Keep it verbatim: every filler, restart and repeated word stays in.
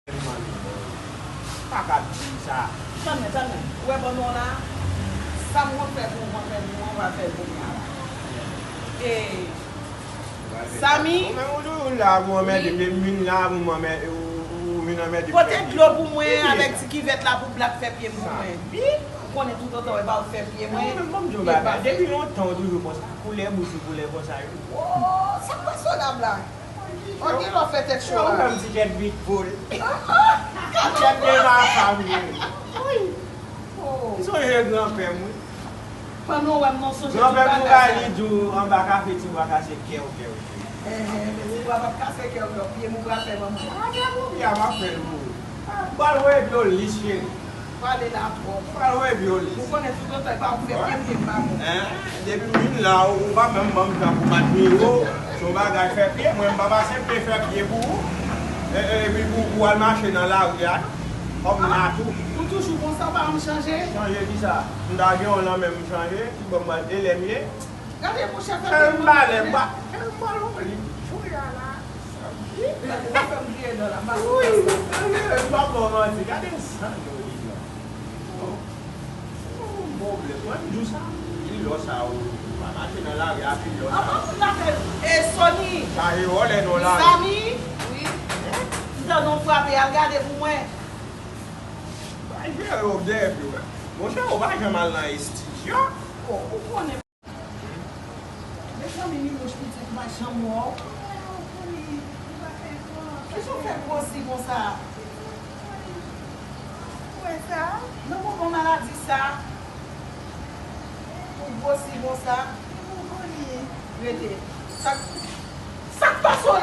Pa ka di sa. Tann mwen, tann mwen. Ou wè bannann la? Sa m konn fè pou ou, m konn fè pou ou, m va fè l kounye a la. E, Samy? Ou menm ou toujou la pou anmède, depi m vin la pou m anmède, ou, ou vin anmède. Pote dlo pou mwen avèk ti kivèt la pou Black fè pye m pou mwen. Ou konnen tout otan, e pa ou fè pye mwen. Ou menm ban m di w bagay. Depi lontan ou toujou konsa. Koulè bouch ou koulè konsa wi. Oh, sa k pase w la, Black? Ok, lè w fè tèt cho la. Ou menm ti tèt vit poul. Tèt de ma fanm wi. Wi. M sonje granpè m wi. Pandan w wè m nan sonje tout bagay sa. Granpè m tou bay li di w anba kafe ti bwa kase kèw kèw. Enhen, men ti bwa p ap kase kèw kèw. Pye m ou pral fè manman. Pye a m ap fè l pou ou. Bal voye dlo lis cheri. Pale la twòp. Pral voye dlo lis. Ou konnen tout lontan e pa ou fè pye m, pye m pa bon. Depi m vin la, ou pa menm ban m tan pou bat miwo. Se yon bagay fè pye, mwen m pa pase m te fè pye pou ou. E, e, epi pou, pou al mache nan lari a. Kòm m la tou. Ou toujou konsa, ou pa janm chanje? Chanje kisa? M ta gen yon lanmen m chanje, ki bò m pral, e lè m ye? Gade mouche fè pye m. Fè m balè, m ba, fè m balon li. Chouya la. Ou fè m kriye nan la, m pa konprann sa. Wi, m pa ba w manti, gade san yo li la. Bon, bon, bon, mwen m di w sa, pil lò sa ou pa mache nan lari a, pil lò sa. Anvan moun la fè, e Sony. Chaje vòlè non la. Samy. Wi. M tande w frape, al gade pou mwen. Bay jere w dèyè pye w. Monchè, ou pa janm al nan estidyo. Bon, ou konnen. Mezanmi, Milouch pitit, m pa janm wè w. Kisa w fè gwosi konsa? Ou wè sa? Nan moman maladi sa, ou gwosi konsa. Rete. Sa, sa k pase w la?